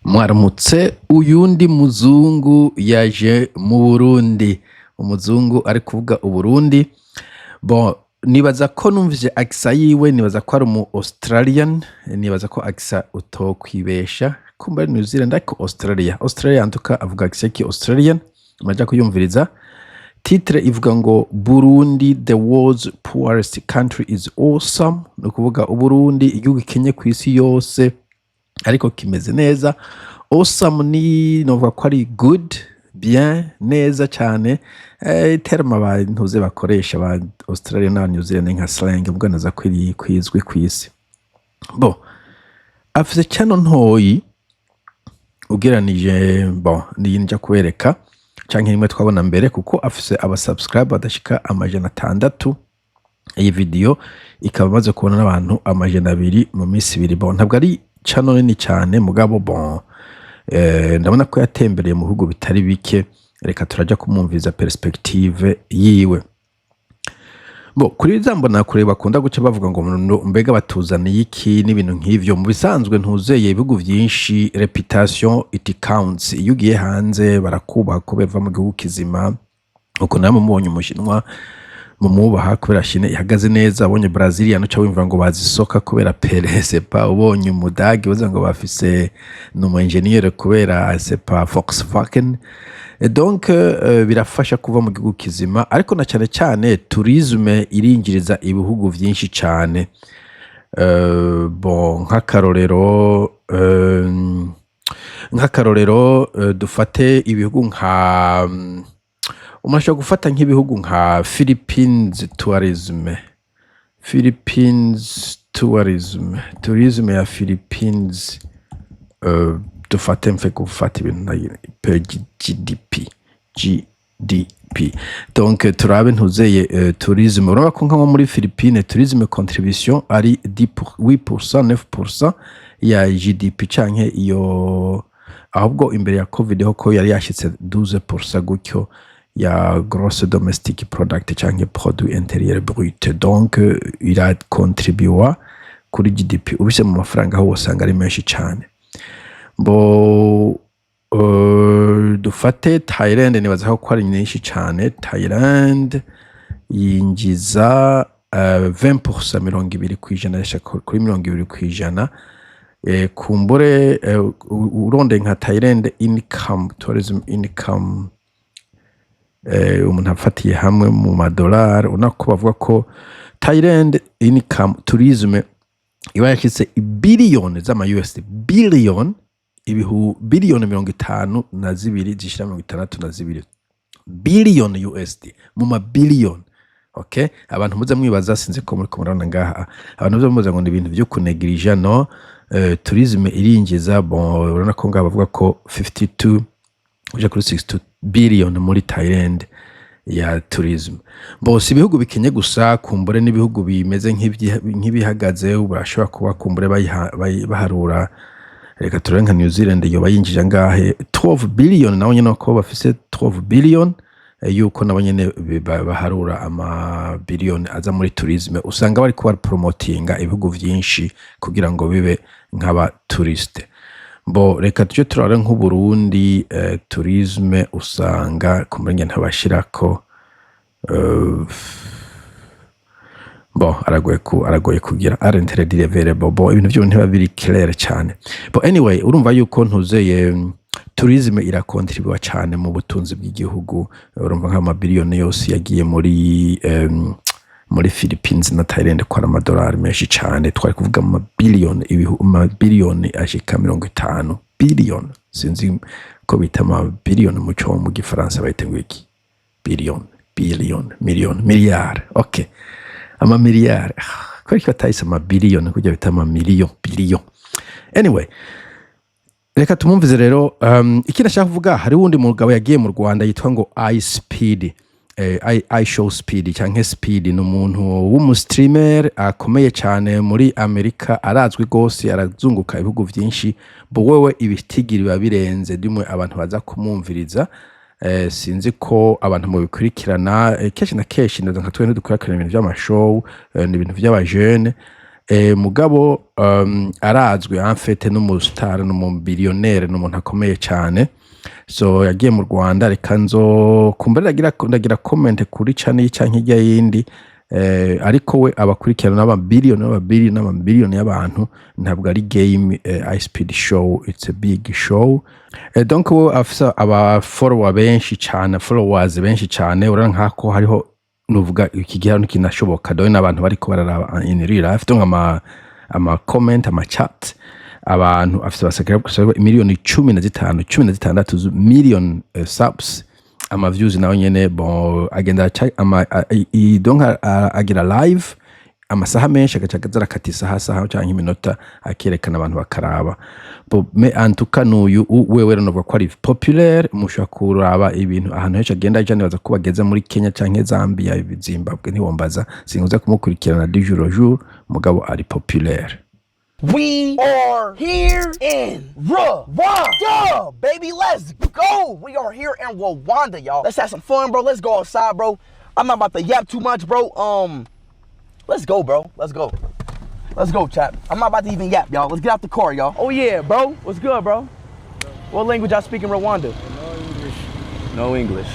Mwaramutse. Uyundi muzungu yaje mu Burundi, umuzungu ari kuvuga Uburundi. Bon, nibaza ko numvise accent yiwe, nibaza ko ari umu Australian. Nibaza ko accent utokwibesha kumba ari New Zealand, ariko Australia, Australia antuka avuga accent ki Australian. Muraja kuyumviriza. Titre ivuga ngo "Burundi, the world's poorest country, is awesome". Ni ukuvuga Uburundi, igihugu gikenye ku isi yose, ariko kimeze neza. Awesome ni novuga ko ari good, bien, neza cyane. Terme abantu bakoresha ba Australia na New Zealand nka slang, ubwo naza kwiri kwizwi kwisi. Bon, afise channel ntoyi ugeranije. Bon, niyi nja kubereka canke nimwe twabona mbere, kuko afise aba subscribe badashika 600. Iyi video ikaba imaze kubona n'abantu 200 mu minsi 2. Bon, ntabwo ari channel nini cyane, mugabo bon, ndabona ko yatembereye mu bihugu bitari bike. Reka turaja kumwumviza perspective yiwe. Bo kuri za mbona kure bakunda guca bavuga ngo mbega batuzaniye iki n'ibintu nk'ivyo. Mu bisanzwe ntuzeye ibihugu vyinshi, reputation it counts. Iyo ugiye hanze barakubaha ko beva mu gihugu kizima. Uko namwe mubonye Umushinwa mumubaha kubera Chine ihagaze neza, ubonye Brazilian uca wumva ngo bazi soka kubera Pele, c'est pas, ubonye Umudagi uza ngo bafise ni umu ingénieur kubera, c'est pas, Volkswagen. Et donc birafasha kuva mu gihugu kizima, ariko na cyane cyane tourisme irinjiriza ibihugu vyinshi cyane. Bon, nk'akarorero dufate ibihugu nka umuntu ashobora gufata nk'ibihugu nka Philippines tourism, Philippines tourism, tourism ya Philippines. Dufate mfe gufata ibintu nka per GDP, GDP. Donc turabe ntuzeye tourisme. Urabona ko nko muri Philippines tourisme contribution ari 8%, 9% ya GDP, canke iyo ahubwo imbere ya Covid ho ko yari yashitse 12% gutyo ya gross domestic product canke produit intérieur brut. Donc irakontribuwa kuri GDP. Ubise mu mafaranga aho wosanga ari menshi cane. Bo dufate Thailand, nibaza ko ari nyinshi cane. Thailand yinjiza 20%, 20%, yashika kuri 20%. Kumbure urondeye nka Thailand income, tourism income, umuntu afatiye hamwe mu madolari, ubona ko bavuga ko Thailand income tourism iba yashitse biliyoni z'ama USD, biliyoni ibihu biliyoni 52 zishira 62 biliyoni USD, mu mabiliyoni. Okay, abantu muze mwibaza, sinzi ko muri murabona ngaha, abantu muze mubaza ngo ni ibintu vyo kunegirija. No tourisme irinjiza. Bon, urabona ko ngaha bavuga ko 52 uja kuri 62 billion muri Thailand ya tourism. Bo si ibihugu bikenye gusa, kumbure n'ibihugu bimeze nk'ibihagaze barashobora kuba kumbure baharura. Reka turabe nka New Zealand yoba yinjije ngahe? 12 billion. Nabo nyene ko bafise 12 billion, yuko nabo nyene baharura ama billion aza muri tourisme. Usanga bariko barapromotinga ibihugu vyinshi kugira ngo bibe nk'aba touriste. Bo reka tuje turare nk'Uburundi, tourisme usanga kumbure ntabashirako. Bon, aragoye kugira arentire bo bo ibintu vyo ntiba biri clair cyane. Bo anyway, urumva yuko ntuzeye tourisme irakontribuwa cyane mu butunzi bw'igihugu. Urumva nk'amabiliyoni yose yagiye muri Philippines na Thailand ko ari amadolari menshi cyane. Twari kuvuga amabiliyoni, amabiliyoni ashika 50 biliyoni. Sinzi ko bita amabiliyoni mu gifaransa, bayita ngo iki? Biliyoni, biliyoni, miliyoni, miliyari. Okay, amamiliyari. Kubera ko batahise amabiliyoni kugira bita amamiliyo biliyo. Anyway, reka tumumvize rero. Ikindi ashaka kuvuga, hari wundi mugabo yagiye mu Rwanda yitwa ngo iSpeed, iShow Speed canke Speed. Ni umuntu w'umustreamer akomeye cyane muri Amerika, arazwi rwose, arazunguka ibihugu vyinshi. Bo wewe ibitigiri biba birenze dimwe abantu baza kumwumviriza. Sinzi ko abantu mubikurikirana. Kenshi na kenshi ndaza nka twe ntidukurikirana ibintu vy'amashow, ni ibintu vy'abajene. Mugabo arazwi, en fait n'umu star, n'umu billionaire, n'umuntu akomeye cyane. So yagiye mu Rwanda. Reka nzo kumbura ndagira comment kuri channel canke hirya yindi. Ariko we abakurikirana n'amabiliyoni n'amabiliyoni n'amabiliyoni y'abantu. Ntabwo ari game. iSpeed show, it's a big show. Donc we afise aba follower benshi cyane, followers benshi cyane. Urabona nkako hariho, nuvuga iki gihe ntikinashoboka dore n'abantu bariko bararaba in real life. Donc ama comment, ama chat, abantu afise abasubscribe miliyoni 15, 16 million subs. Ama views nawe nyene, bon, agenda aca ama donc agira live amasaha menshi, agaca aza arakata isaha saha canke iminota, akerekana, abantu bakaraba. Bon, mais en tout cas n'uyu wewe rero novuga ko ari populaire. Mushobora kuraba ibintu ahantu henshi agenda aja. Nibaza ko bageze muri Kenya canke Zambia, Zimbabwe, ntiwombaza, sinkuza kumukurikirana du jour au jour, mugabo ari populaire. We are here in Rwanda, baby. Let's go. We are here in Rwanda, y'all. Let's have some fun, bro. Let's go outside, bro. I'm not about to yap too much, bro. Let's go, bro. Let's go. Let's go, chat. I'm not about to even yap, y'all. Let's get out the car, y'all. Oh yeah, bro. What's good, bro? What language y'all speak in Rwanda? No English. No English.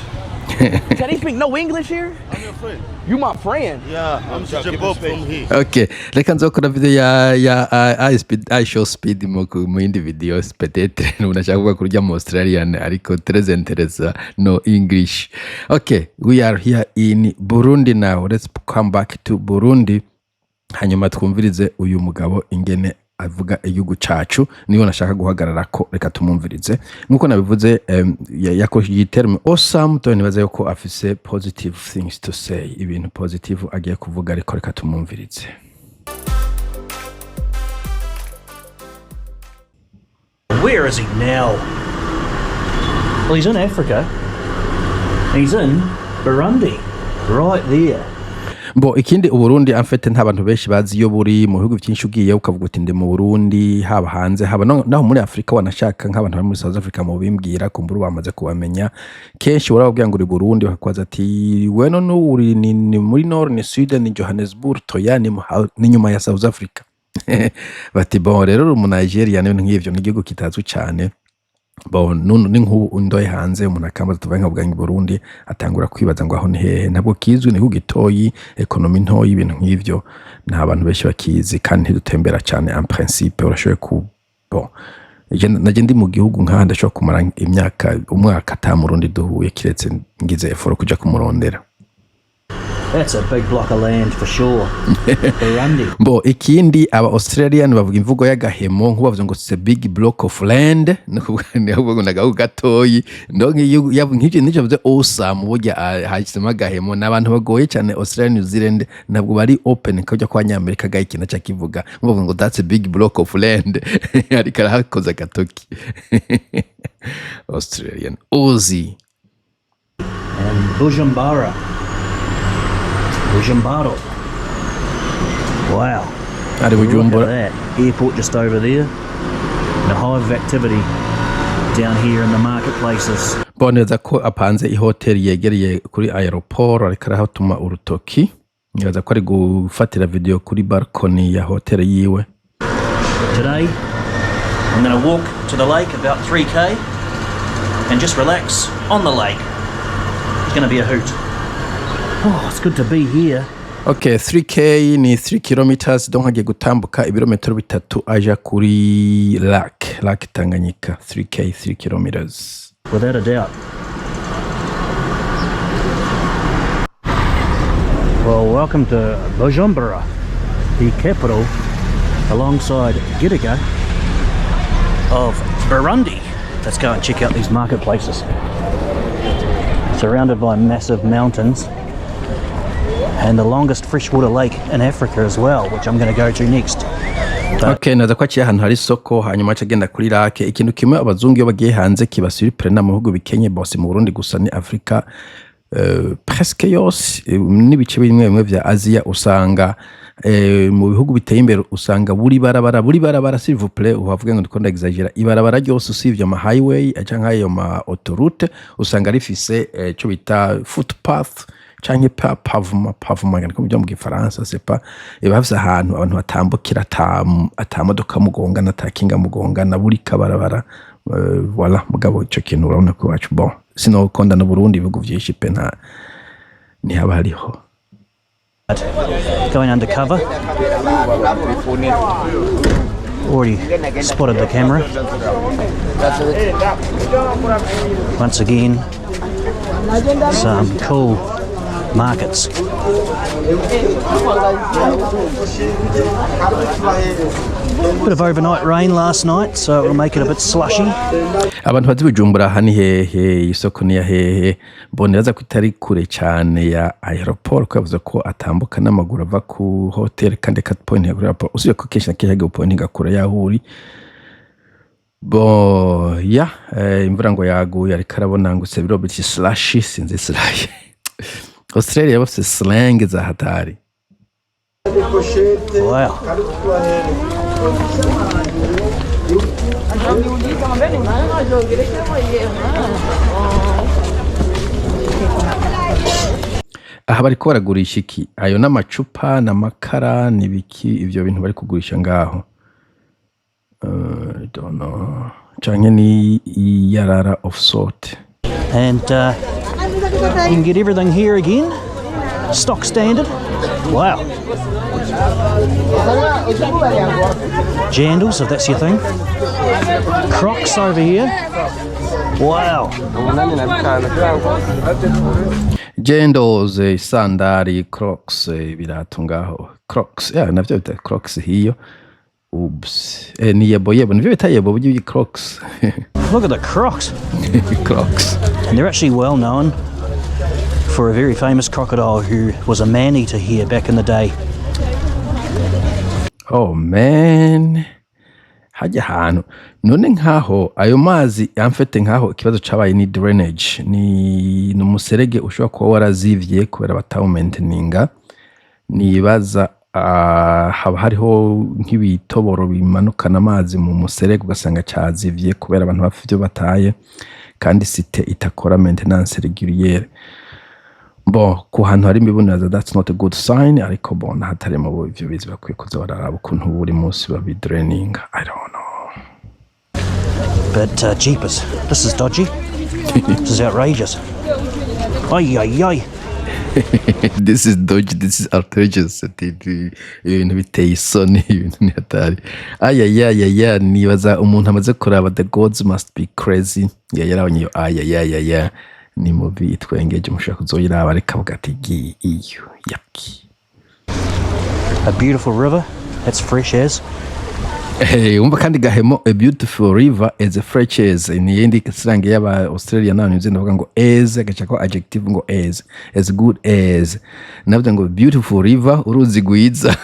Can they speak no English here? I'm your friend. You my friend. Yeah, I'm Teacher Bob from here. Okay, reka nzokora video ya iSpeed, iShow Speed mu yindi video peut-être. Unashaka kuvuga kurya mu Australian, ariko très intéressant, no English. Okay, we are here in Burundi now. Let's come back to Burundi, hanyuma twumvirize uyu mugabo ingene avuga igihugu cacu. Niyo nashaka guhagarara ko, reka tumumvirize. Nkuko nabivuze, yakoresheje iyi terme awesome. To nibaza yuko afise positive things to say, ibintu positive agiye kuvuga, ariko reka tumumvirize. Where is he now? Well, he's in Africa. He's in Burundi, right there. Bo ikindi, Uburundi en fait nta bantu benshi bazi iyo buri. Mu bihugu byinshi ugiye ukavuga uti ndi mu Burundi, haba hanze, haba naho muri Afurika, wanashaka nk'abantu bari muri South Africa, mu bimbwira kumbura bamaze kubamenya. Kenshi urababwira ngo uri Burundi, bakakubaza ati we none uri ni muri nord, ni sud, ni Johannesburg? Toya, ni nyuma ya South Africa. Bati bon, rero uri mu Nigeria n'ibintu nk'ivyo. Ni igihugu kitazwi cyane. Bon, none ni nk'ubu undoye hanze, umuntu akambaza, tuvuge nkavuga ngo i Burundi, atangura kwibaza ngo aho ni hehe? Ntabwo kizwi, ni igihugu gitoyi, économie ntoyi, ibintu nk'ivyo. Nta bantu benshi bakizi kandi ntidutembera cyane. En principe urashoboye ku, bon, naje ndi mu gihugu nkaha, ndashobora kumara imyaka, umwaka ata Murundi duhuye, kiretse ngize effort kuja kumurondera. That's a big block of land for sure. Burundi. Bo ikindi, aba Australian bavuga imvugo y'agahemo, nk'ubavuze ngo it's a big block of land, ni ukuvuga ngo ni agahugu gatoyi. Donc iyo nk'ivyo nico bavuze awesome, burya hashyizemo agahemo. Ni abantu bagoye cyane Australia, New Zealand, ntabwo bari open kujya kwa Nyamerika gahe ikintu aca kivuga. Bavuga ngo that's a big block of land, ariko arahakoze agatoki. Australian, Aussie. And Bujumbura. Bujumbura. Wow. Ari Look at Bujumbura. that. Airport just over there. And a hive of activity down here in the marketplaces. Boneza ko apanze ihoteli yegereye kuri aéroport, ariko arahatuma urutoki. Nibaza ko ari gufatira video kuri balcony ya hoteli yiwe. Today, I'm going to walk to the lake about 3K and just relax on the lake. It's going to be a hoot. Oh, it's good to be here. Okay, 3K ni 3 kilometers, donc agiye gutambuka ibirometero 3 aja kuri lake Tanganyika. 3K, 3 kilometers. Without a doubt. Well, welcome to Bujumbura, the capital, alongside Gitega of Burundi. Let's go and check out these marketplaces. Surrounded by massive mountains and the longest freshwater lake in Africa as well, which I'm going to go to next. Okay, naza ko aciye ahantu hari isoko, hanyuma aca agenda kuri lake. Ikintu kimwe abazungu iyo bagiye hanze kibasurprena mu bihugu bikenye bose, mu Burundi gusa, ni Afrika presque yose, n'ibice bimwe bimwe vya Aziya, usanga mu bihugu biteye imbere usanga buri barabara, s'il vous plaît, uhavuge ngo ndiko ndexagera, ibarabara ryose usivye ama highway canke ayo ma autoroute, usanga rifise ico bita footpath. Canke pavement, pavement niko byo mu gifaransa, c'est pas, iba hafise ahantu abantu batambukira ata modoka mugongana, ata kinga mugongana, buri kabarabara. Voilà, mugabo ico kintu urabona ko iwacu, bon, sinokonda no Burundi, ibihugu vyinshi pe nta ntihaba hariho. Going undercover. Already spotted the camera. Once again, some cool markets. Bit of overnight rain last night, so it'll make it a bit slushy. Abantu bazi Bujumbura, aha ni hehe? Isoko ni ya hehe? Mboneraza ko itari kure cyane ya aéroport, ko yavuze ko atambuka n'amaguru ava ku hotel, kandi ka point kuri aéroport, usibye ko kenshi na kenshi hagiye pointinga kure yaho uri. Bo ya imvura ngo yaguye, ariko arabona ngo c'est bit slushy, sinzi slushy. Australia bafise slang za hatari. Wow. Aha bariko baragurisha iki? Ayo n'amacupa n'amakara n'ibiki, ivyo bintu bari kugurisha ngaho? I don't know, canke ni iyarara of sort. And you can get everything here again. Stock standard. Wow. Jandals, if that's your thing. Crocs over here. Wow. Jandals, isandari, Crocs, ibirato ngaho. Crocs, yeah, navyo bita Crocs hiyo. Oops. Ni yebo yebo, nivyo bita yebo buryo, Crocs. Look at the Crocs. Crocs. And they're actually well known for a very famous crocodile who was a man-eater here back in the day. Oh man, hajya ahantu none nkaho ayo mazi amfete, nkaho ikibazo cabaye ni drainage, ni umuserege ushobora kuba warazivye kubera batawumainteninga. Nibaza haba hariho nk'ibitoboro bimanukana amazi mu muserege, ugasanga cazivye kubera abantu bafite ivyo bataye, kandi cité itakora maintenance régulière. Bon, ku hantu hari imibu, that's not a good sign, ariko bon, hatari mu ivyo bizi bakwiye kuza bararaba ukuntu buri munsi babidraininga. I don't know. But jeepers, this is dodgy. This is outrageous. Ay, ay, ay. This is dodgy, this is outrageous. Ati, ibintu biteye isoni, ibintu ni hatari. Ayayayaya, nibaza umuntu amaze kuraba The Gods Must Be Crazy ya yarabonye iyo ayayayaya, ni movie itwengeje, mushobora kuzoyiraba, ariko avuga ati gi iyo yaki. A beautiful river. That's fresh as. Hey, umva kandi gahemo, "A beautiful river as fresh as", ni yindi slang y'aba Australia na New Zealand, bavuga ngo as, agaca ko adjective ngo as good as, navuze ngo beautiful river, uruzi rwiza,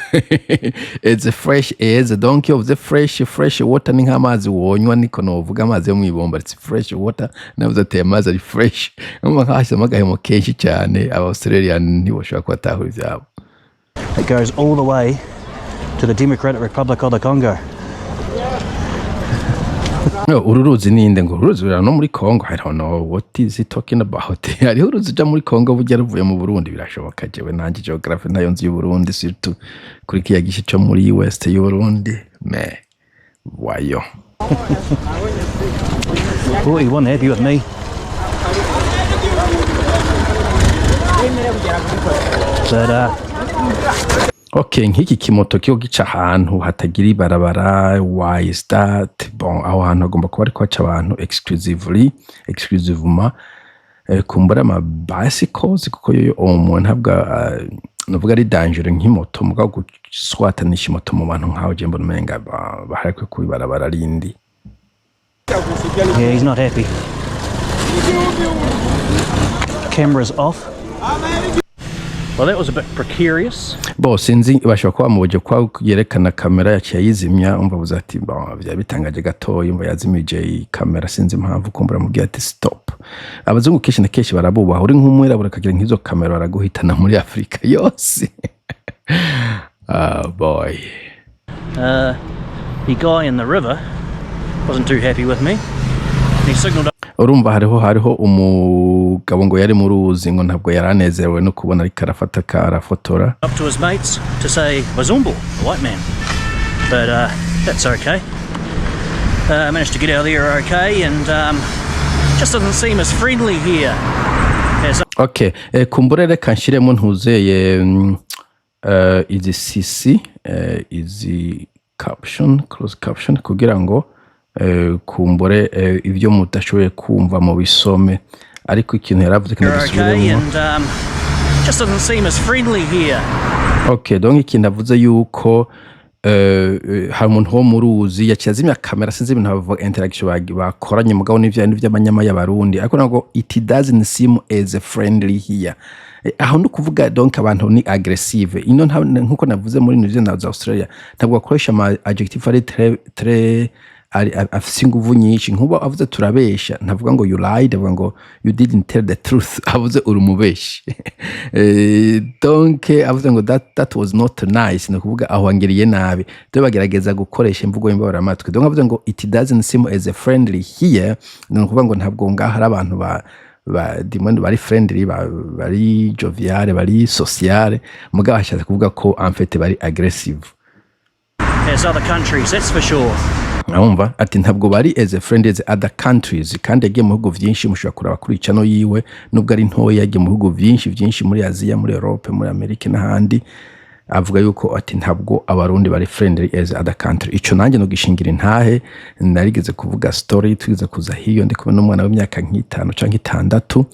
as fresh as, donc of the fresh water, ni nk'amazi wonywa, niko novuga amazi yo mwibomba, it's fresh water. Navuze ati amazi ari fresh. Umva nk'ahashyizemo agahemo kenshi cyane, aba Australian ntiboshobora kubatahura ivyabo. It goes all the way to the Democratic Republic of the Congo. No, uru ruzi ninde ngo uru ruzi rura no muri Congo? I don't know what is he talking about. Hariho uruzi uja muri Congo burya ruvuye mu Burundi? Birashoboka, jewe nanje geography nayo nzi y'u Burundi, surtout kuri kiya gice co muri west y'u Burundi, mais voyons. Oh, he wasn't happy with me. But Okay, nk'iki kimoto kiho gica ahantu hatagira ibarabara, why is that? Bon, aho hantu hagomba kuba ariko haca abantu exclusively, exclusivement, kumbura ama bicycles, kuko yo umuntu ntabwo nuvuga ari danger nk'imoto, mugabo guswatanisha imoto mu bantu nkaho, je mbona umenga baharekwe ku ibarabara rindi. Yeah, he's not happy. Camera's off. Well, that was a bit precarious. Bo sinzi, bashobora kuba bamubuje kwa yerekana kamera, yaciye ayizimya. Umva buze ati bon, byari bitangaje gatoya, umva yazimije iyi kamera, sinzi impamvu, kumbura mubwiye ati stop. Abazungu kenshi na kenshi barabubaha, uri nk'umwirabura ukagira nk'izo kamera baraguhitana muri Afurika yose. Ah boy. The guy in the river wasn't too happy with me. He signalled Urumva hariho umugabo ngo yari mu ruzi, ngo ntabwo yari anezerewe no kubona ariko arafata arafotora. Up to his mates to say Wazungu, the white man. But that's okay. Managed to get out of there okay, and just doesn't seem as friendly here as Okay, kumbure reka nshiremo ntuzeye izi CC, izi caption, close caption, kugira ngo kumbure ibyo mudashoboye kumva mu bisome, ariko ikintu yaravuze kino okay, gisubiremo. And just doesn't seem as friendly here Okay, donc ikintu avuze yuko hari umuntu wo mu ruzi yaciye azimya kamera, sinzi ibintu bavuga, interaction bakoranye, mugabo n'ivyo n'ivy'amanyama y'abarundi, ariko ntabwo it doesn't seem as friendly here. Aho ni ukuvuga donc abantu ni aggressive ino nkuko navuze muri New Zealand na Australia, ntabwo bakoresha ama adjective ari très très afise inguvu nyinshi. Nkuba avuze turabesha, ntavuga ngo you lied, avuga ngo you didn't tell the truth, avuze uri umubeshi. Donc avuze ngo that was not nice, ni ukuvuga aho wangiriye nabi. Dore bagerageza gukoresha imvugo y'imbaburamatwi. Donc avuze ngo it doesn't seem as a friendly here, ni ukuvuga ngo ntabwo ngaho hari abantu ba dimwe bari friendly, bari jovial, bari sociale, mugabo hashatse kuvuga ko en fait bari aggressive as other countries, that's for sure. Urumva ati ntabwo bari as a friend as other countries, kandi yagiye mu bihugu vyinshi. Mushobora kuraba kuri channel yiwe, nubwo ari ntoya, yagiye mu bihugu vyinshi vyinshi, muri Aziya, muri Europe, muri Amerika n'ahandi. Avuga yuko ati ntabwo abarundi bari friendly as other country. Ico nanjye no gishingira intahe. Narigeze kuvuga story, tugeze kuza hiyo ndi kumwe n'umwana w'imyaka nk'itanu canke 6.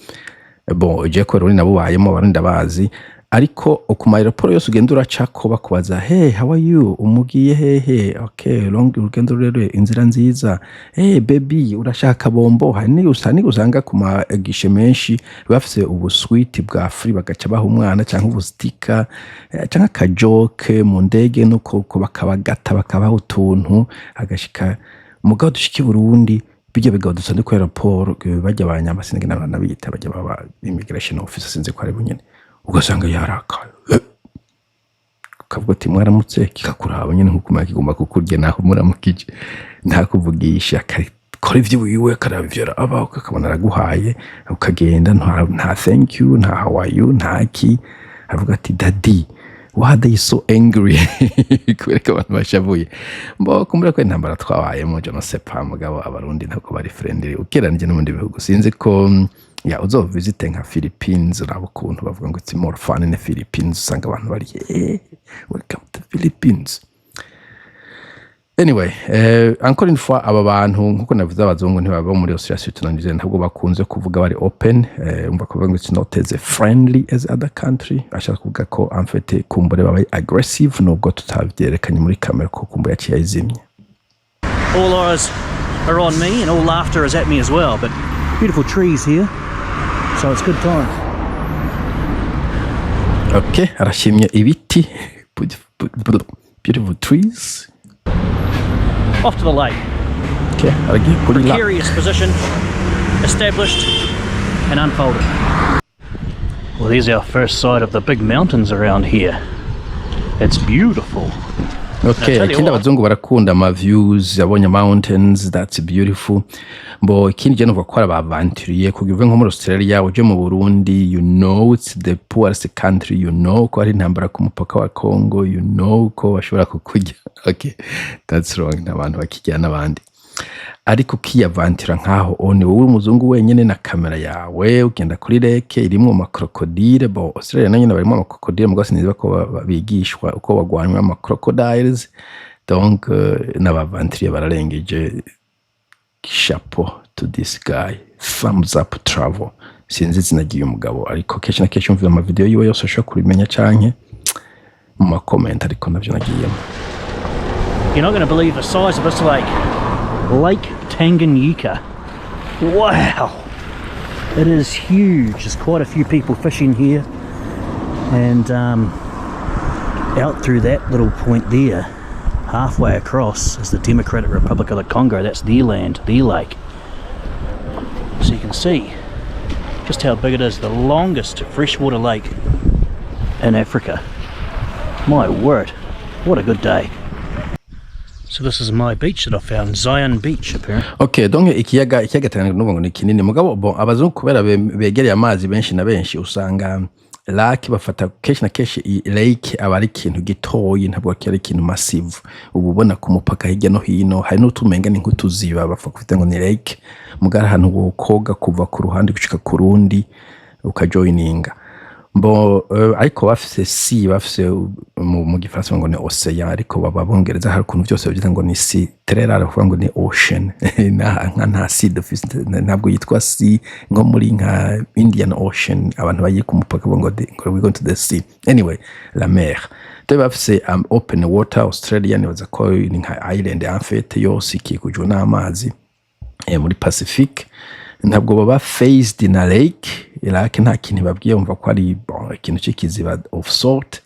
Bon, je ko rero nabubayemo, abarundi ndabazi, ariko ku ma aéroport yose ugenda uracako bakubaza: "Hey, how are you? Umugiye hehe? Okay, long, urugendo rurerure, inzira nziza. Hey baby, urashaka bombo?" Hari ni usanga ku ma guichet menshi bafise ubuswiti bwa free, bagaca baha umwana cyangwa ubustika canke akajoke mu ndege, nuko uko bakabagata bakabaha utuntu agashika. Mugabo dushika i Burundi, bijya bigabo dusanze ku aéroport, bajya abanyama, sinzi n'abana bita bajya baba immigration officer, sinzi ko ari bunyene, ugasanga yarakaye. Ukavuga ati mwaramutse, kikakuraba nyine nkuko umenya kigomba kukurya, naho muramukije ntakuvugisha, akakora ivyo wiwe, akaraba ivyo araba, ukabona araguhaye ukagenda, nta thank you, nta how are you, nta ki. Avuga ati: "Daddy, why are they so angry?" Kubera ko abantu bashavuye mbo kumbura ko intambara twabayemo, je ne sais pas. Mugabo abarundi ntabwo bari friendly ugereranije no mu bindi bihugu. Sinzi ko ya uzovisite nka Philippines, uraba ukuntu bavuga ngo it's more fun in the Philippines, usanga abantu bari hey, welcome to Philippines. Anyway, encore une fois, aba bantu nkuko navuze, abazungu ntibaba muri Australia, surtout na New Zealand, ntabwo bakunze kuvuga bari open. Umva kuvuga ngo it's not as friendly as other country, ashaka kuvuga ko en fait kumbure babaye aggressive, nubwo tutavyerekanye muri kamera ko kumbure yaciye ayizimye. All eyes are on me and all laughter is at me as well, but beautiful trees here, so it's good time. Okay, arashimye ibiti, beautiful trees. Off to the lake. Okay, aragiye kuri la Precarious position, established and unfolded. Well, there's our first sight of the big mountains around here. It's beautiful. Okay, tell you ikindi what. Abazungu barakunda ama views, yabonye mountains, that's beautiful. Mbo ikindi je nuvuga ko ari abaventurier, kugira uve nko muri Australia uje mu Burundi, you know it's the poorest country, you know ko hari intambara ku mupaka wa Congo, you know ko bashobora kukurya. Okay, that's wrong, nta bantu bakijya n'abandi, ariko ukiyavantira nkaho one wowe uri umuzungu wenyene na kamera yawe, ugenda kuri lake irimwo amacrocodile. Bo Australia na nyene barimo amacrocodile, mugabo sinzi ko bigishwa uko bagwanywa amacrocodiles. Donc n'abavantiriye bararengeje. Chapeau to this guy, Thumbs Up Travel, sinzi izina ry'uyu mugabo, ariko kenshi na kenshi umvira amavideo yiwe yose ushobora kubimenya, canke mu makomenti, ariko navyo nagiyemo. You're not going to believe the size of this lake. Lake Tanganyika. Wow! It is huge. There's quite a few people fishing here. And out through that little point there, halfway across, is the Democratic Republic of the Congo. That's their land, their lake. So you can see just how big it is. The longest freshwater lake in Africa. My word, what a good day. So this is my beach that I found, Zion Beach, apparently. Okay, donc ikiyaga Tanganyika n'ubu ngo ni kinini, mugabo bon, abazungu kubera begereye amazi benshi na benshi, usanga lake bafata kenshi na kenshi lake aba ari ikintu gitoyi, ntabwo ari ikintu massive. Ubu ubona ku mupaka hirya no hino hari n'utumenga ni nk'utuziba bapfa kuvuga ngo ni lake, mugabo ahantu wokoga kuva ku ruhande gushika ku rundi ukajoininga. Bo ariko bafise sea, bafise mu gifaransa ngo ni océan, ariko baba bongereza hari ukuntu byose babyita ngo ni sea. Très rare kuvuga ngo ni ocean. Nka nta sea dufise, ntabwo yitwa sea nko muri nka Indian Ocean. Abantu bagiye ku mupaka bavuga ngo we go to the sea. Anyway, la mer de bafise open water. Australia nibaza ko ni nka island en fait, yose ikikujwe n'amazi muri Pacific. Ntabwo baba faced na lake. Lake nta kintu babwiye, bumva ko ari bon, ikintu cy'ikiziba of sort,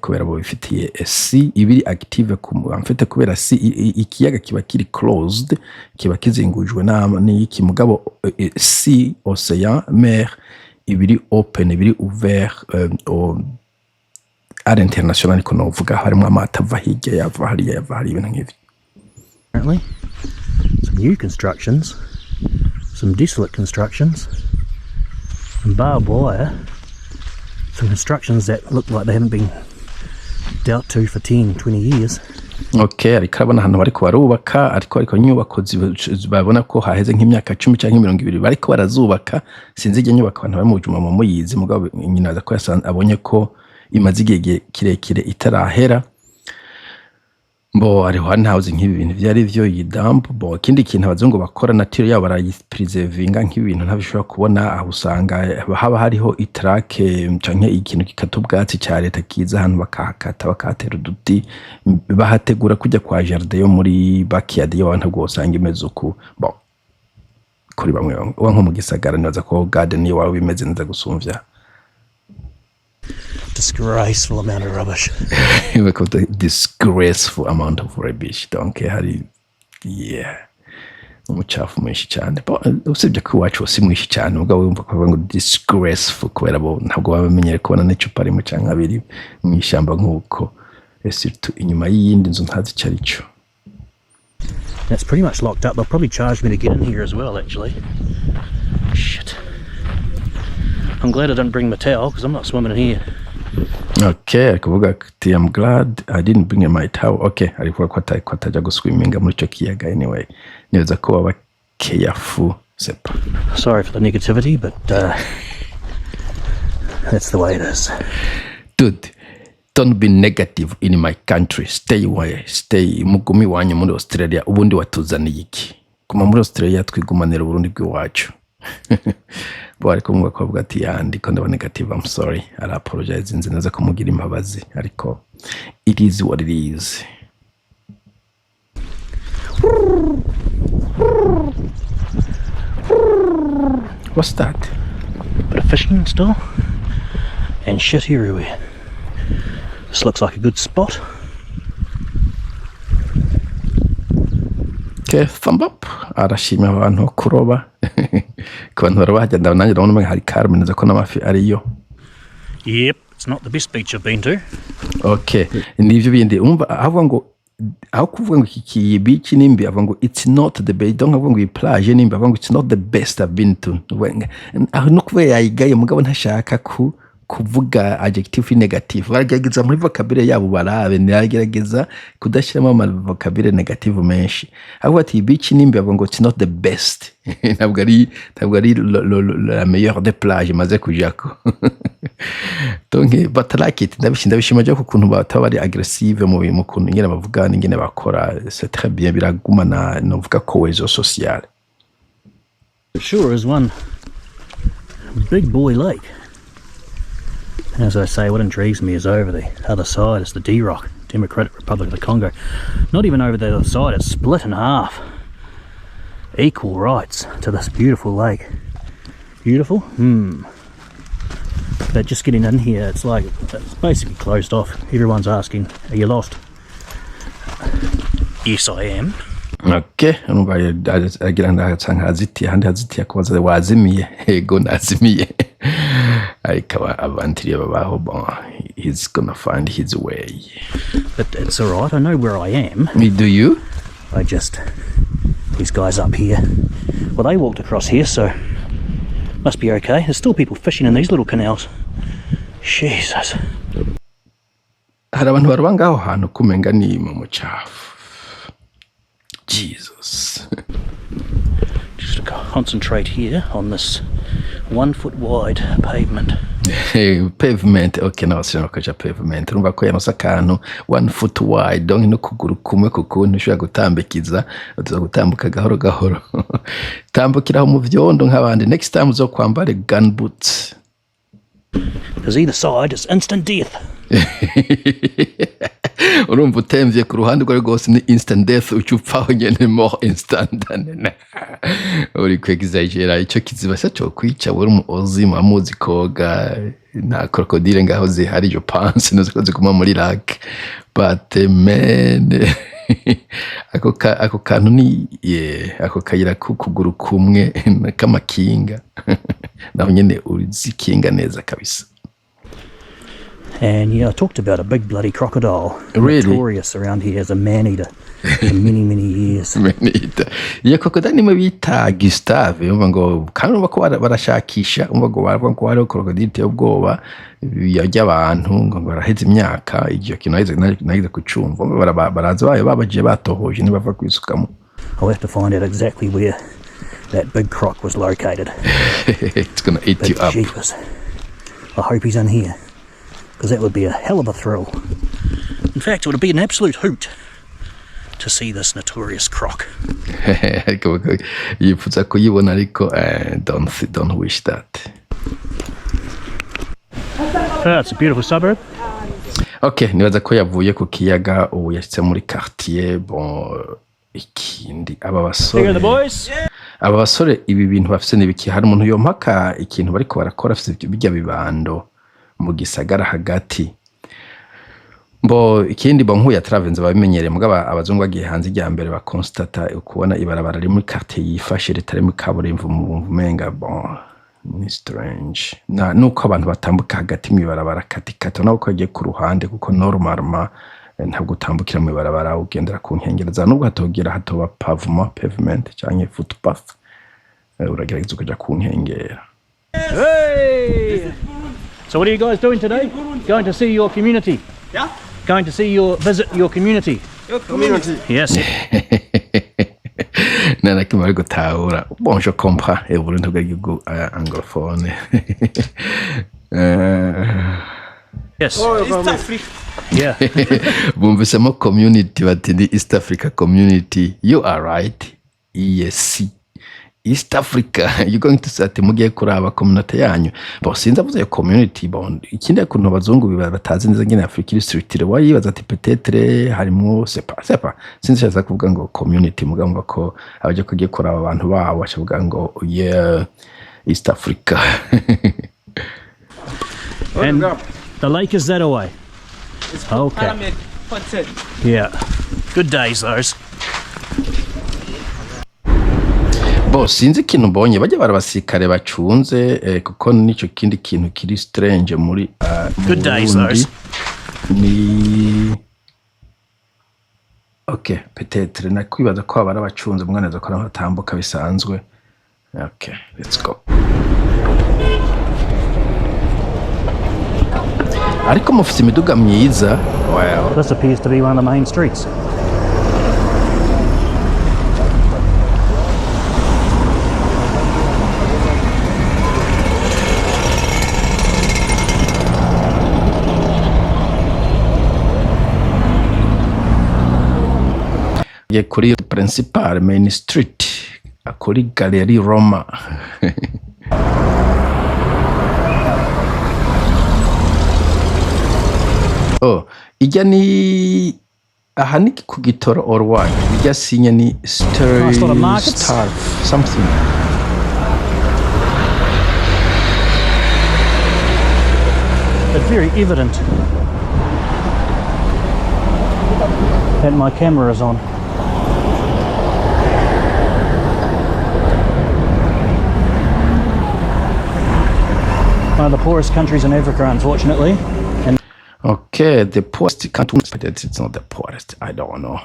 kubera bo bifitiye sea ibiri active ku en fait, kubera sea ikiyaga kiba kiri closed, kiba kizingujwe n'iki, mugabo sea, océan, mer ibiri open, ibiri ouvert à l'international, niko novuga. Harimo amato ava hirya, yava hariya, yava hariya, ibintu nk'ivyo. Apparently, some new constructions, some desolate constructions, some barbed wire, some constructions that look like they haven't been dealt to for 10, 20 years. Okay, ariko arabona ahantu bariko barubaka, ariko inyubako babona ko haheze nk'imyaka 10 canke 20 bariko barazubaka. Sinzi iryo nyubako abantu bari mu Bujumbura muyizi, mugabo nyina aza ko abonye ko imaze igihe kirekire itarahera. Bo ariho ntazi nk'ibi bintu ivyo ari vyo, iyi dump. Bo ikindi kintu abazungu bakora, nature yabo barayipreservinga. Nk'ibi bintu ntabishobora kubona aho, usanga haba hariho itrake canke ikintu gikata ubwatsi ca leta, kiza ahantu bakahakata, bakahatera uduti, bahategura kujya kwa jardin yo muri backyard yo ntabwo usanga imeze uku. Bon, kuri bamwe bamwe uba nko mu gisagara, nibaza ko garden iwawe bimeze neza gusumvya. Disgraceful amount of rubbish. Bakuta disgraceful amount of rubbish. Donc hari, yeah, umucafu mwinshi cyane. Usibye ko iwacu si mwinshi cyane, mugabo wumva ko bavuga ngo disgraceful kubera bo ntabwo baba bamenyereye kubona n'icupa rimwe canke abiri mu ishyamba nk'uko. Surtout inyuma y'iyindi nzu ntazi icyo ari cyo. That's pretty much locked up. They'll probably charge me to get in here as well, actually. Shit. I'm glad I didn't bring my towel because I'm not swimming in here. Okay, ari kuvuga ati "I'm glad I didn't bring my towel." Okay, ari kuvuga ko atajya guswiminga muri icyo kiyaga. Anyway, nibaza ko baba careful, c'est pas Sorry for the negativity, but that's the way it is. Dude, don't be negative in my country. Stay away, stay, mugume iwanyu muri Australia. Ubundi watuzaniye iki? Guma muri Australia, twigumanira Uburundi bw'iwacu. Bo ariko mwumva ko bavuga ati yandi ko ndaba negative, I'm sorry, ara apologize, nzi neza ko mugira imbabazi, ariko it is what it is. What's that? Bit of fishing still, and shit everywhere. This looks like a good spot. Okay, thumb up. Arashima abantu kuroba. Ku bantu baroba hajya, ndabona nanjye ndabona umenga hari calme, neza ko n'amafi ariyo. Yep, it's not the best beach I've been to. Okay, nivyo bindi umva avuga ngo aho kuvuga ngo iki beach ni mbi, avuga ngo it's not the best. Donc avuga ngo iyi plage ni mbi, avuga ngo it's not the best I've been to. Aho no kuba yayigaye, mugabo ntashaka ku kuvuga adjective negative. Baragerageza muri vocabulaire yabo, barabe niragerageza kudashyiramo ama vocabulaire negative menshi. Avuga ati iyi beach ni mbi, avuga ngo it's not the best, ntabwo ari la meilleure des plages maze kujako. Donc but I like it, ndabishima je ukuntu bataba bari aggressive mu kuntu ingene bavuga n'ingene bakora. C'est très bien, biragumana novuga cohésion sociale. It sure is one big boy lake. And as I say, what intrigues me is over the other side is the D-Rock, Democratic Republic of the Congo. Not even over the other side, it's split in half. Equal rights to this beautiful lake. Beautiful? But just getting in here, it's like, it's basically closed off. Everyone's asking, "Are you lost?" Yes, I am. Okay, urumva agira ngo asanga hazitiye, ahandi hazitiye, akubaza wazimiye? Ego, nazimiye. Ariko aba aventurier babaho. Bon, he's gonna find his way. But it's all right. I know where I am. Do you? I just these guys up here. Well, they walked across here, so must be okay. There's still people fishing in these little canals. Jesus. Hari abantu baroba ngaho hantu kumenga ni mu mucafu. Jesus. Just to concentrate here on this 1 foot wide pavement. Pavement, okay, nawe sinabakaja pavement. Urumva ko yanose akantu 1 foot wide, donc n'ukuguru kumwe kukuntu ushobora gutambikiza, uza gutambuka gahoro gahoro, tambukiraho mu vyondo nk'abandi. Next time uzokwambare gun boots. Because either side is instant death. Urumva utemvye ku ruhande urwo ari rwose ni instant death, uca upfaho nyene, mort instantanée. Uri kwexagera. Ico kiziba se cokwica? Uri umu Aussie, muba muzi koga. Nta crocodile ngaho zihari, je pense, nuzi ko ziguma muri lac. But man, ako kantu ni, yeah, ako kayira k'ukuguru kumwe k'amakinga naho nyene uzikinga neza kabisa. And yeah, I talked about a big bloody crocodile. Really? Notorious around here as a man eater for many, many years. Benita. Iyo crocodile nimwe bita Gustave. Umva ngo kandi urumva ko barashakisha, umva ngo baravuga ko hariho crocodile iteye ubwoba yarya abantu, ngo baraheze imyaka. Icyo kintu naheze kucumva. Umva baraza bayo babagiye batohoje ntibava kwisukamo. I'll have to find out exactly where that big croc was located. It's gonna eat But you up. jeepers. I hope he's in here, because that would be a hell of a thrill. In fact, it would be an absolute hoot to see this notorious croc. Ariko yifuza kuyibona, ariko don't wish that. It's a beautiful suburb. Okay, nibaza ko yavuye ku kiyaga, ubu yashitse muri quartier. Bon, ikindi aba basore Here go the boys. Aba basore ibi bintu bafise n'ibiki? Hari umuntu yompaka ikintu bariko barakora afise bijya bibando mu gisagara hagati. Mbo ikindi bo nkuya travenze babimenyereye, mugabo abazungu bagiye hanze irya mbere bakonstata ukubona ibarabara riri muri quartier yifashe ritari muri kaburimbo, mu bumva umenga bon ni strange na nuko abantu batambuka hagati mu ibarabara katikati nabo ko bagiye ku ruhande, kuko normalement ntabwo utambukira mu ibarabara, ugendera ku nkengero za nubwo hatogera hatoba pavement canke footpath, uragerageza ukaja ku nkengera. Hey! So what are you guys doing today? Going to see your community. Yeah? Going to see your visit your community. Your community. Yes. Nta na kimwe bari gutahura. Bon, je comprends, Uburundi bw'igihugu anglophone. Yes. East Africa. Yeah. Bumvisemo community, bati ni East Africa Community. You are right, EAC, East Africa. You going to say ati mugiye kuraba community yanyu. Bon, sinzi avuze iyo community. Bon, ikindi kuntu abazungu batazi neza ngene Afrika iri structure, wayibaza ati peut-être harimo, c'est pas, sinzi shaza kuvuga ngo community, mugamba ko abaje kugiye kuraba abantu babo bashavuga ngo yeah, East Africa. And the lake is that away. Okay. Pyramid Hotel. Yeah. Good days those. Bo sinzi ikintu mbonye bajya barabasirikare bacunze, kuko nicyo kindi kintu kiri strange muri mu Good days, Burundi. Those. Ni okay, peut-être nakwibaza ko baba barabacunze mwana ko naho batambuka bisanzwe. Okay, let's go. Ariko mufite imiduga myiza, well. This appears to be one of the main streets. Ye kuri principal main street kuri Galerie Roma. Oh, ijya ni aha ni ku gitoro or what? Ijya sinya ni star. Nice lot of markets. Star something. But very evident that my camera is on. One of the poorest countries in Africa, unfortunately. And Okay, the poorest country. It's not the poorest. I don't know.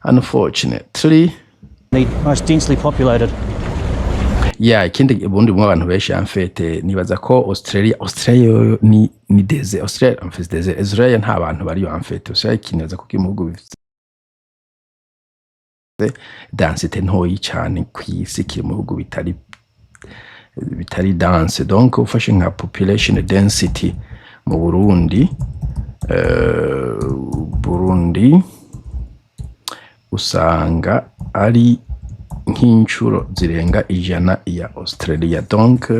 Unfortunately, the most densely populated. Yeah, ikindi ubundi bumwe abantu benshi, en fait, nibaza ko Australia yoyo ni désert. Australia, en fait, désert. Australia nta bantu bariyo, en fait. Australia kinibaza ko kiri mu bihugu bifite densité ntoyi cyane kw'isi, kiri mu bihugu bitari dense. Donc ufashe nka population density mu Burundi, Burundi usanga ari nk'inshuro zirenga 100 ya Australia. Donc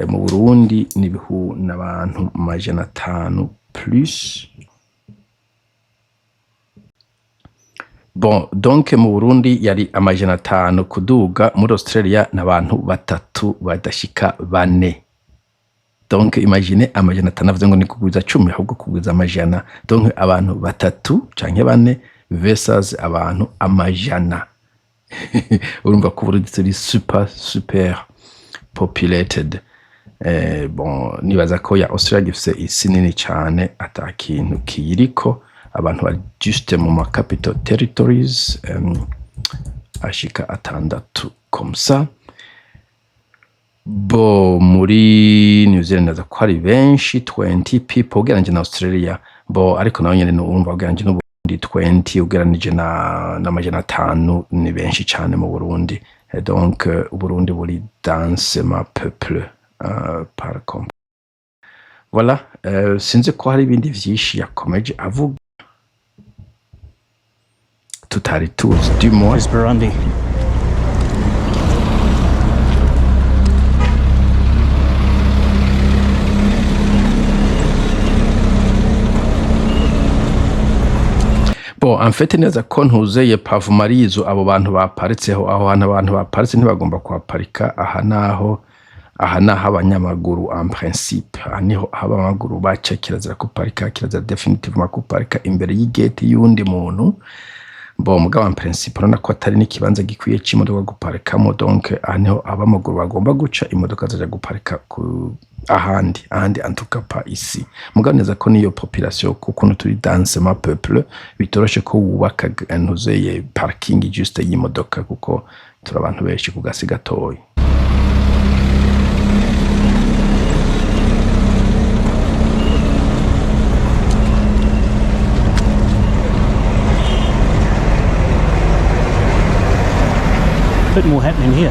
mu Burundi ni n'abantu 500 plus. Bon, donc mu Burundi yari 500 kuduga, muri Australia n'abantu batatu badashika bane. Donc imagine 500, avuze ngo ni kugwiza 10, ahubwo kugwiza amajana. Donc abantu batatu canke bane versus abantu amajana. Urumva ko Burundi turi super super populated. Bon, nibaza ko ya Australia gifise isi nini cane, ata kintu kiyiriko, abantu bari juste mu ma capital territories ashika atandatu comme ça. Bo muri New Zealand naza ko hari benshi, 20 people ugereranije na Australia. Bo ariko naho nyene urumva ugereranije n'Uburundi, 20 ugereranije na n'500 ni benshi cane mu Burundi. Donc Uburundi buri densément peuplé par contre. Voilà, sinzi ko hari ibindi vyinshi yakomeje avuga tutari tuzi, du moins. Is Burundi. Bon, en fait neza ko ntuzeye pavement abo bantu baparitseho, aho hantu abantu baparitse ntibagomba kuhaparika. Aha naho abanyamaguru, en principe aha niho aho abanyamaguru baca, kirazira kuparika, kirazira définitivement kuparika imbere y'igate y'uwundi muntu. Bon, mugabo en principe urabona ko atari n'ikibanza gikwiye c'imodoka guparikamo. Donc aha niho abamaguru bagomba guca, imodoka zaja guparika ku ahandi, en tout cas pas ici. Mugabo neza ko niyo population, kuko turi densément peuplé, bitoroshe ko wubaka ntuzeye parking juste y'imodoka, kuko turi abantu benshi ku gasi gatoyi. Bit more happening here.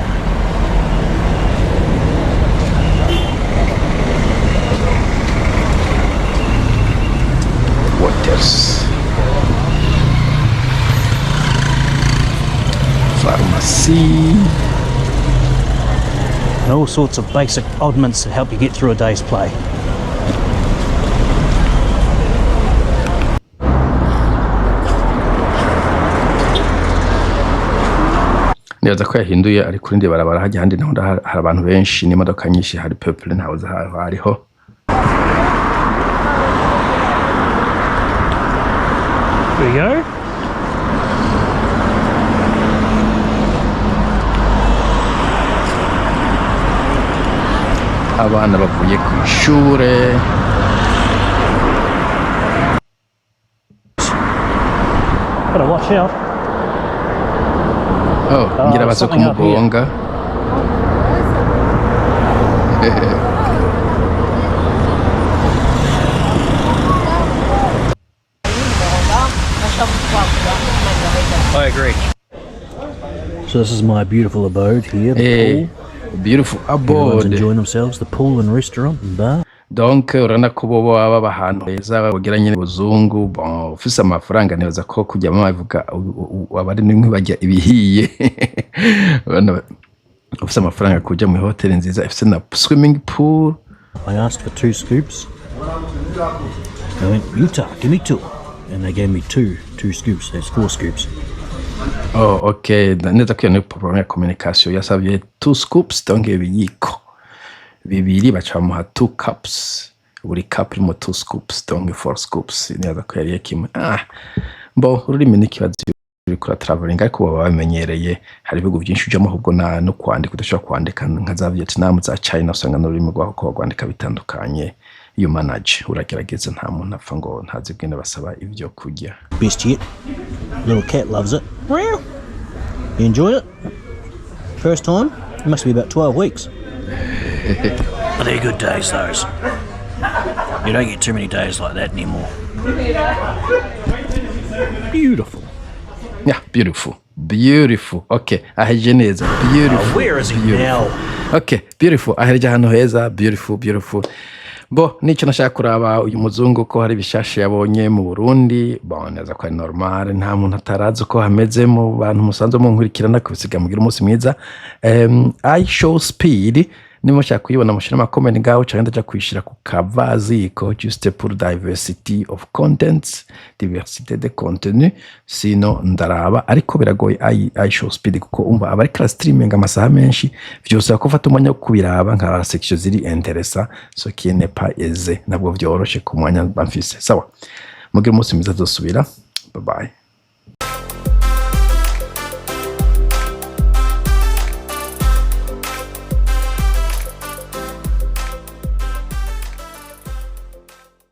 What else? Pharmacy. And all sorts of basic oddments that help you get through a day's play. Nibaza ko yahinduye, ari kuri ndi barabara hajya ahandi naho hari abantu benshi n'imodoka nyinshi, hari peuple, ntawe uzi aho hariho. There we go. Abana bavuye ku ishure. Gotta watch out. Oh, ngira baza something up here. kumugonga. I agree. So this is my beautiful abode here, the pool. Beautiful Everyone's abode. enjoying themselves. The pool and restaurant and bar. Donc urabona ko bo baba baba ahantu heza bagira nyine ubuzungu. Bon, ufise amafaranga nibaza ko kujyamo bavuga abari nimwe bajya ibihiye. Urabona ufise amafaranga kuja mu hoteli nziza ifise na swimming pool. I asked for two scoops. I went, "Utah, give me two." And they gave me two scoops. That's four scoops. Oh, okay, neza ko iyo ni problème ya communication. Yasabye two scoops, donc ibiyiko bibiri, baca bamuha two cups, buri cup irimo two scoops, donc four scoops. Nibaza ko yariye kimwe. Ah bon, ururimi n'ikibazo. Uriko uratravelinga, ariko baba babimenyereye. Hari ibihugu byinshi ujamo ahubwo na no kwandika udashobora kwandika, nka za Vietnam, za China, usanga n'ururimi rwaho ko bagwandika bitandukanye. You manage, uragerageza, nta muntu apfa ngo ntazi ubwene basaba ibyo kurya. Best yet. Little cat loves it. Meow. You enjoyed it? First time? It must be about 12 weeks. They're good days, those. You don't get too many days like that anymore. Beautiful. Yeah, beautiful, beautiful. Okay, aheje neza, beautiful. Where is he Beautiful. now? Okay, beautiful, ahereje ahantu heza, beautiful, beautiful. Bo nicyo nashaka kuraba uyu muzungu, ko hari ibishasha yabonye mu Burundi. Bon, neza ko ari normal, nta muntu atarazi uko hameze mu bantu musanzwe munkurikirana kubisiga. Mugira umunsi mwiza. IShowSpeed, niba mushaka kuyibona, mushire ama comment ngaho, canke ndaja kuyishira ku kavaziko, juste pour diversity of contents, diversité de contenu. Sino ndaraba, ariko biragoye IShowSpeed, kuko umva aba ariko streaming amasaha menshi, vyose ko ufata umwanya wo kubiraba nka section ziri intéressant, ce qui n'est pas aisé, nabwo vyoroshe ku mwanya mba mfise. Sawa, mugire umunsi mwiza, tuzosubira. Bye bye.